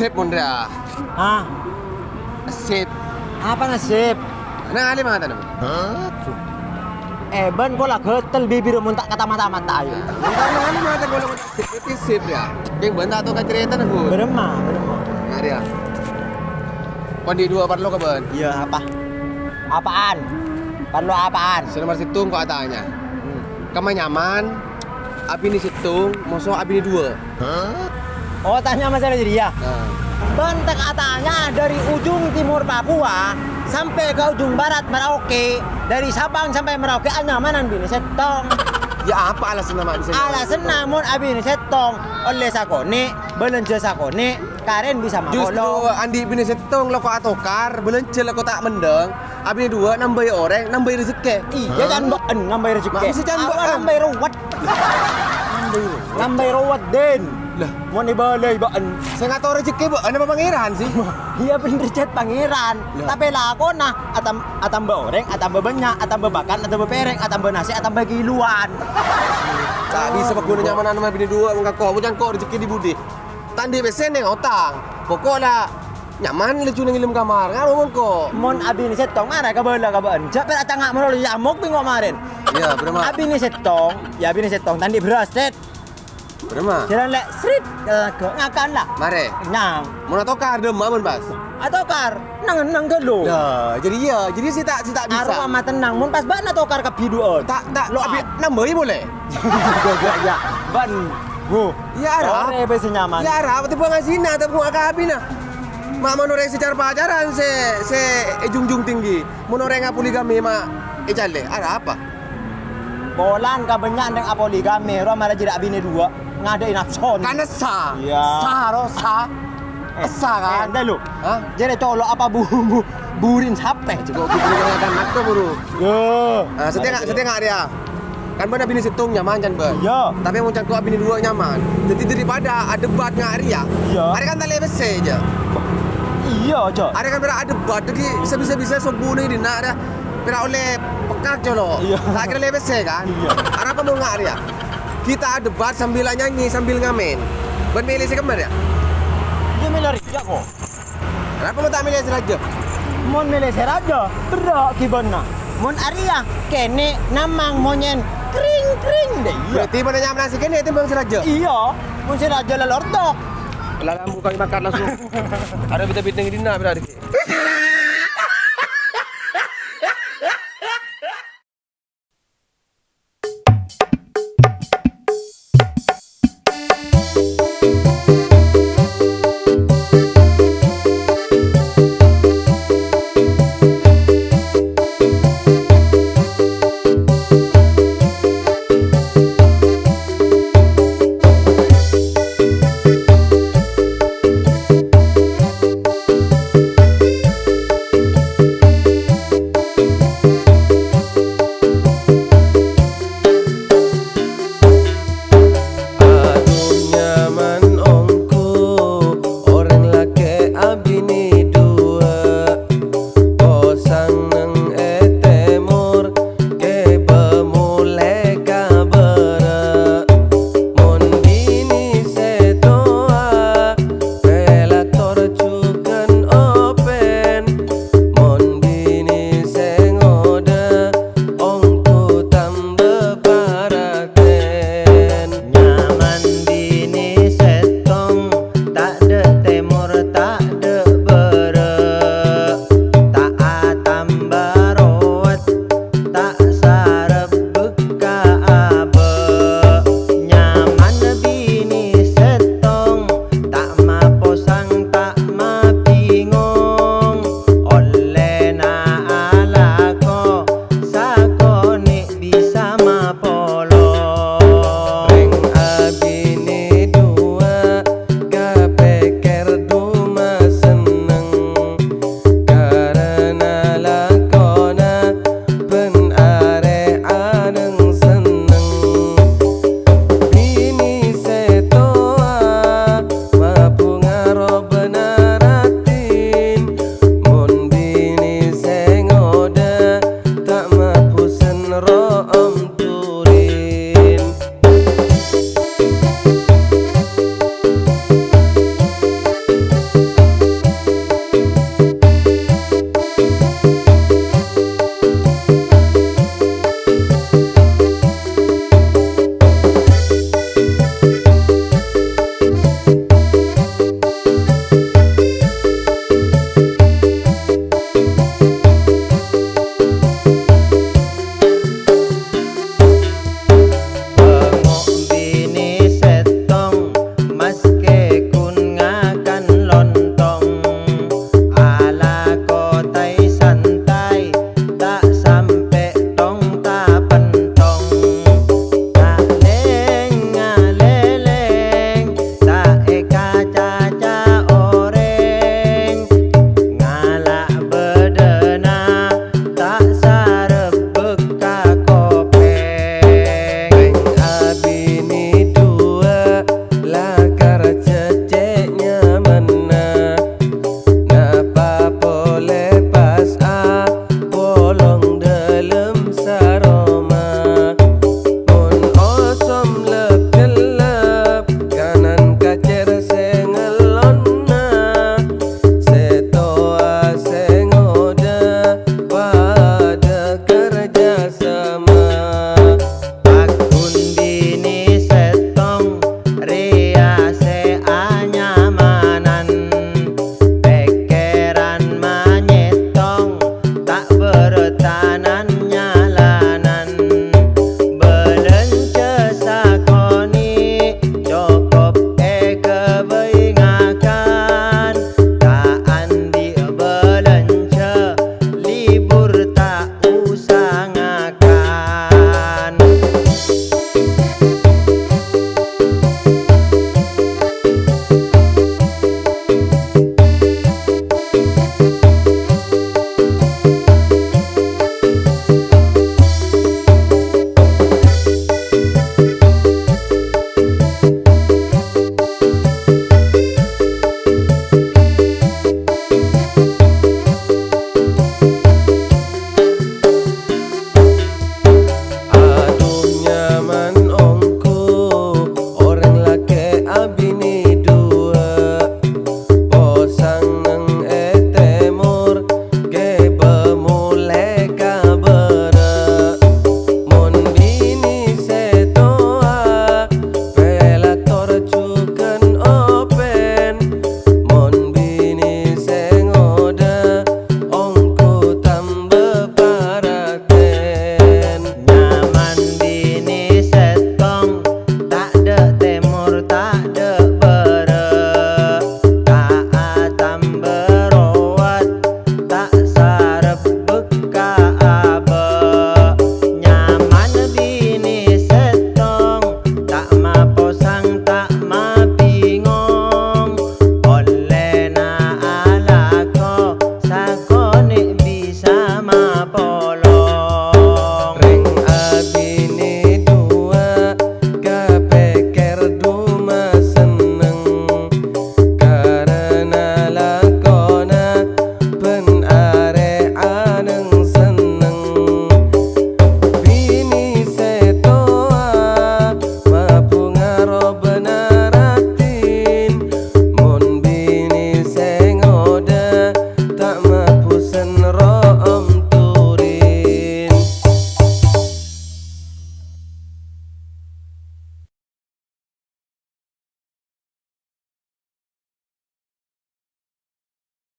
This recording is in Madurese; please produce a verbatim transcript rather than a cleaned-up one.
Sip, mon, Ra. Hah? Sip. Apa nasib? Nang ali mata nama? Eh, bân kok la ghâtel bibir mon ta' kata-mata-mata ayo. Nang ali mata kalau sip, sip, ya. Yang bân ta' tao kacarètana, Gus. Bârâmma, bârâmma. Nah, Ra. Kondi dua parlo ka bân. Iya, apa? Apaan? Parlo apaan? Sè nomor sèttong kok atanya. Hmm. Kemma nyaman, abinè sèttong, moso abinè dua. Oh, tanya masalah Jeriya. Nah. Bân ta' atanya dari ujung timur Papua sampai ke ujung barat Merauke, dari Sabang sampai Merauke, anyamanan binè sèttong. Ya, apa alasanna, Mak, bisa? Alasanna mon abinè sèttong, ollè sakonè', bâlânjhâ sakonè', karèn bisa makolo. Justru andi' binè sèttong lako atokar, bâlânjhâ lako ta' mendhâng. Abinè dua nambâi orèng, nambâi rejekkè. Iyâ, can bâ'en nambâi rejekkè. Ma'lè sè can bâ'en. Nambâi rowet. Nambâi rowet, Din. Lah. Mon èbâlâi bâ'en. Sè ngator rejekkè bâ'en apa Pangèran sih? Iyâ, bhender, Cèt, Pangèran. Lah. Tapè lakona atam-, atamba orèng, atamba bânnya', atamba pakan, atamba pèrèng, atamba nasè', atamba kiloan. Ta' bisa pagghuna nyamanan ma' binè dua, mon kako, mon cangko rejekkè di budi. Ta' andi' pèssè neng otang. Pokok la nyaman laju neng è dâlem kamar, ngaro mongko. Mon abinè sèttong, mara kabâlâ ka bâ'en. Jhâ' pèra' canga' malolo nyamok bengko marèn. Iyâ, bârâmma. Abinè sèttong, ya abinè sèttong, ta' andi' bherrâs, Cèt. Bârâmma. Jhâlân lè', srit, ngakan la. Marè. Kenyang. Mon atokar, dâmma mon pas. Atokar, nang-ennang ghâllu. Lah, jadi iyâ, jadi sè ta', sè ta' bisa. Arowa matennang, mon pas bâ'na tokar kabbhi du'â. Ta', ta', lo abi-, nambâi polè. Iyâ, iyâ. Bân. Wo. Iyâ, arapa? Orèng bhâi sè nyaman. Iyâ, arapa? Tèmbhâng azina, tèmbhâng akabina. Ma' mon orèng sè car-pacaran sè, sè èjunjung tinggi. Mon orèng apoligami ma' ècalè, arapa? Polana kabânnya'an rèng apoligami, rowa mara jârèya abinè duwâ', ngadâ'i napsona. Kan essa. Iyâ. Sa, ro, sa. Eh, essa, kan? Eh, entah lu. Hah? Jârèya colo' apa bu-, bu-, burin sapè? Cèko' bu-, burin kan nakko, buru. Yo. Ah, sètengnga', sètengnga' rèya. Kan bâ'na binè sèttong nyaman, can, bâ'? Iyâ. Tapè mon cangko' abinè duwâ' nyaman. Dâddhi daripada adebat nga' rèya. Iyâ. Arè kan ta' lè' pèssè, jâ. Iyâ, jâ. Arè kan pèra' adebat, dâddhi sabisa-bisa sobbhu neng dinna' rèya. Pèra' ollè pekka' colo'. Iyâ. Ta' kèra lè' pèssè, kan? Iyâ. Arapa mon nga' rèya? Kita adebat sambil nyanyi, sambil ngamen. Bân mèlè sè kemma, yâ? Iyâ, mèlè rèya, ko. Arapa mon ta' mèlè sè rajâ? Mon mèlè sè rajâ, berrâ' ghibânna. Mon arèya, kènè' namang monyèn kring-kring, dâ' iyâ. Berarti bâ'na nyamana sè kènè' tèmbhâng sè rajâ? Iyâ, mon sè rajâ la lortok. La, la, buka makan langsung. Arè bit-abit neng dinna', berarti.